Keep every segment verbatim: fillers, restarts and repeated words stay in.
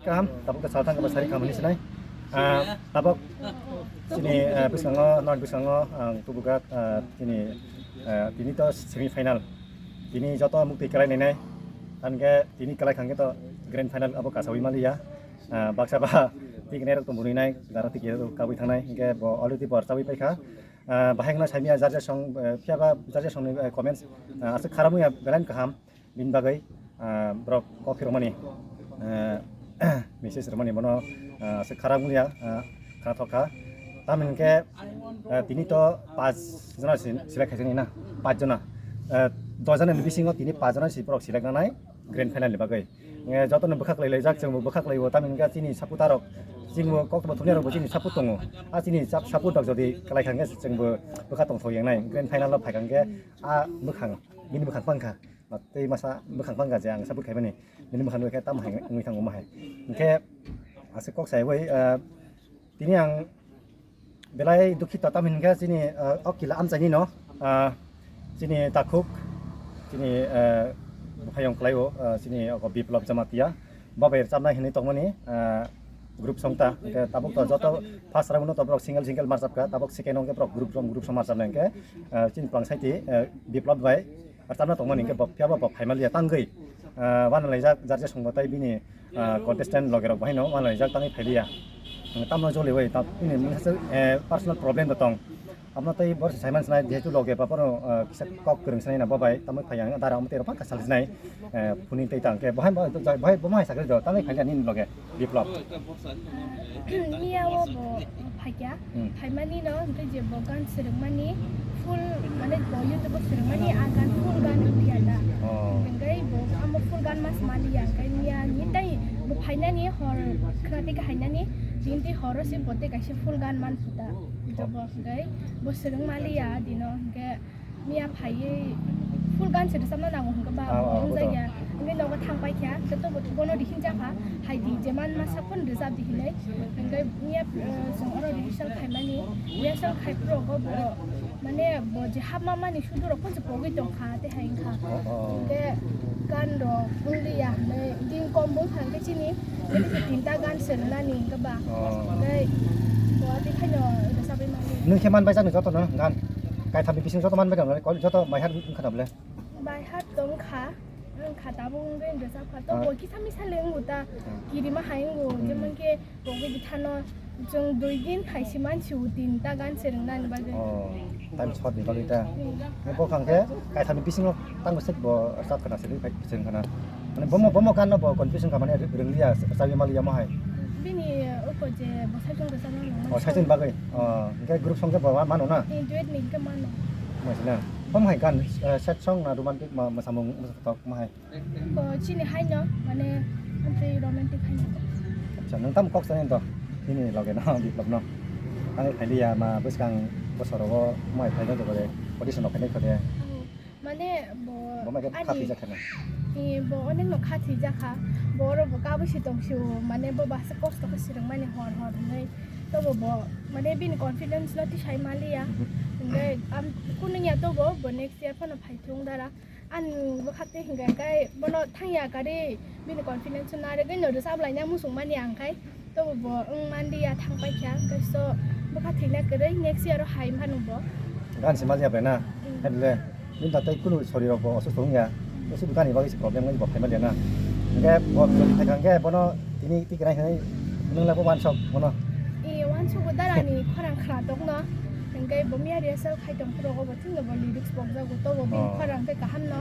Kaham, tabuk ta sal thang ba sari kaham ni sinai. Ah, tabuk sini, eh, bwskango, nok bwskango, ang tubugak, ah, tini, eh, tini to semi final. Tini joto mukti kalai nai nai. Tangke tini kalai khangke to grand final abo kasawi maliya. Ah, baksa ba tik nai rok to muni nai, dara tik rok kabui thangnai. Hingke bo already bor chawi paikha. Ah, bahai khna saimia jarja song, eh, phiya ba jarja song ni, eh, comments, ah, aswk kharap wngya belai kaham. Bini bagwi, ah, borok kok phirokmani, ah, message rwmani bono, ah, aswk kharap wngya, ah, khna thok kha. Tamoni hwnkhe, ah, tini to pach jona si select khaijani na, pach jona. Ah, dos jona ni bisingo tini pach jona si borok select nanai grand final ni bagwi. Eh, jotono bwkhak lai laijak, chwngbo bwkhak laibo, tamoni hwnkhe chini supporter rok, chini kok thumni rokbo chini support tongo. A chini sap-, support rok jodi kalai kha hwnkhe chwngbo bwkha tongthok yang nai, grand final o phai kha hwnkhe a bwkhang, bini bwkhang pang kha. Tei masa bwkhang bangkha je ang support khaimani, bini bwkhang nukhe tamo hai wngwi thango ma hai. Hwnkhe aswk kok saiwi, ah, tini ang belai dukhito, tamoni hwnkhe chini, ah, o kila amchaini no, ah, chini takhuk, chini, ah, buphayong kwlaio, ah, chini ogo Biplab Jamatia. Bo bai rwchapnai hinwi tongmani, ah, group song ta. Hwnkhe tabuk to joto first round no to borok single single marchapkha, tabuk second round khe borok group song, group song marchapnai hwnkhe, ah, chini plang side, ah, Biplab bai rwchapna tongmani hwnkhe bo phiya bo bo phaimaliya tangwi, ah, wanalaijak jarje songbo tai bini, ah, contestant loge rok bo haino wanalaijak tangwi phailiya. Tamno joliwi ta bini mungsa, eh, personal problem bo tong. Amo tei borok se saiman sinai, jehetu loge ba borok, ah, kisa kok kwrwng sinai na bo bai, tamo phai ang dara amo tei rok phang kasal sinai, eh, phuni tei tang khe, bohai bo, bohai bo ma hai sakri do, tamo phai nini loge, Biplab. Miya o bo phaikya, Hmm. Phaimani no, hwnkhe je bo gan swrwngmani, full, mane bo YouTube o swrwngmani, a gan full gan phiya da. Oh. Hwnkhe bo amo full gan mas maliya, hwnkhe miya ni tei bo phainani hor khna tei khe hainani, tini tei horo se bo tei kaisa full gan man phuta. Jabo hwnkhe bo swrwng maliya dino hwnkhe miya phaiwi full gan se rwchapna nango hwnkhe ba Ah, ah, wng obo to. Jakya. Hwnkhe nogo thang paikha hwnkhe tobo bono rihinjakha hai di jeman masa phone rwchap di hinwi. Hwnkhe miya, eh, chwng oro rehearsal khaimani, rehearsal khai phuru bo mane bo je hapma mani sudu rok phunsi pogwi tongkha tei hai wngkha. Oh, oh. Hwnkhe gan rok wngliya hinwi din kom bung kha hwnkhe chini tinta gan se rwnani hwnkhe ba. Oh. Hwnkhe bo ati khaino rwchapwi mani. Nwng khe man bai jak ni joto no gan? Kaitham ni bising joto man bai jak no, joto mai har wngkha na bole? Bai har tong kha, wng kha tabuk wngwi rwchap kha. To Ah. Bo kisa misa le wngo ta, Hmm. Kirima hai wngo, Hmm. Jemon khe Bo bithano chwng dui din hai se mansi o tinta gan se rwngnani bagwi. Oh, time short ni bagwi ta. Hmm. Bo khang khe kaitham ni bisingo tango sek bo rwchap khana se phai se wng khana. Mane bomo, bomo gan no bo confusion kha mane rwngliya chawi maliya mo hai. Bini uko je bo saichung rwchapna nangmani. Oh, saichung bagwi. Oh, hwnkhe group song khe bo ma-, mano na? Ni duet ni hwnkhe mano. Mo sina. Bomo hai gan, eh, sad song na romantic ma, ma samung ma tok mo hai. Bo chini haino, mane, amtwi romantic haino. Acha, nwng tamo kok sanai to? Nini loge no, Biplab no. Tangwi phailiya, ma bwskang bosorogo mai phaino to kore, audition rok khainai kore. Oh, mane, bo Bo mai khe ani kha thwijak khana. Eh, bo onek no kha thwijak kha. Bo oro bo kabui si tong si o, mane, bo basa kosto khe swrwngmani hor hor hinwi. Tobo bo, mane, bini confidence no tisai maliya. Mhm. Hinwi am, kunungya tobo, bo next year phano phai thung dara. Ani bwkha twi hwnkha khe bono thangya kari bini confidence no narwgwi no rwchap laina muchung mani ang khai, tobo bo wng manliya thang paikha, hwnkhe so bwkha thwina kwrwi next year o hai mano bo. Gan se maliya bai na? Hmm. Hai le, nini da tei kunu sori rok bo osusto wngya, osusto gani bagwi se problem wngwi bo phai maliya na? Hwnkhe bo jodi phaikha hwnkhe bono tini tikna hinwi nwng le bo wansok bono? E, wansok bo darani khorang khna tokno, hwnkhe bo miya rehearsal khai tong phuru obo. Chwngno bo lyrics pokjago, tobo bini Oh. Khorang khe kaham no,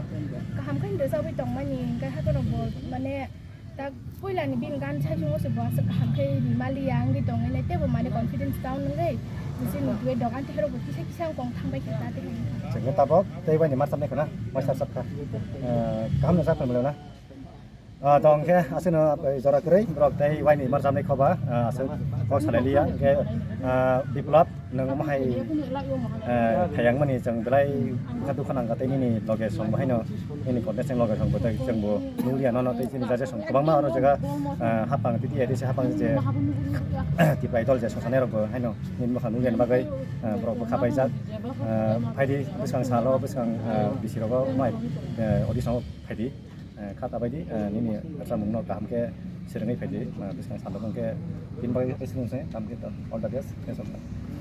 kaham khe rwchapwi tongmani, hwnkhe hakheno bo mane tak puilani bini gan saichungo se bo aswk kaham khe rimaliya wngwi tongwi nai, teibo mane confidence down wngwi, je chini twi dok anti herok bo kisa kisa wng kong thangbai khe ta tei. Chwngno tabok tei waini ma chamnai khwna, waisa chapkha. Eh, kaham no chapkha mano na? Ah, to hwnkhe aswkno, eh, jora kwrwi borok tei waini mar chamnai khoba, ah, aswk kok salai liya. Hwnkhe, ah, Biplab, nwng omo hai, eh, thayang mani chwng belai kha dukha nangkha tei nini loge song bo haino nini contestant loge song bo tei chwng bo nukliya nono tei chini jaje song kwbangma oro jaga, ah, hapang titi tisi hapang je Tipra Idol je sosanai rok bo haino nini bwkhang nukliya ni bagwi, ah, borok bwkha paijak. Ah, phaidi bwskang salo bwskang, ah, bisi rogo mai, eh, audition o phaidi. Eh, kha ta bai di, eh, nini rwchapmung no kaham khe Serengwi phaidi, ma, bwskang salo hwnkhe, bini bagwi wngse, tamkhe all the best, thanks a lot.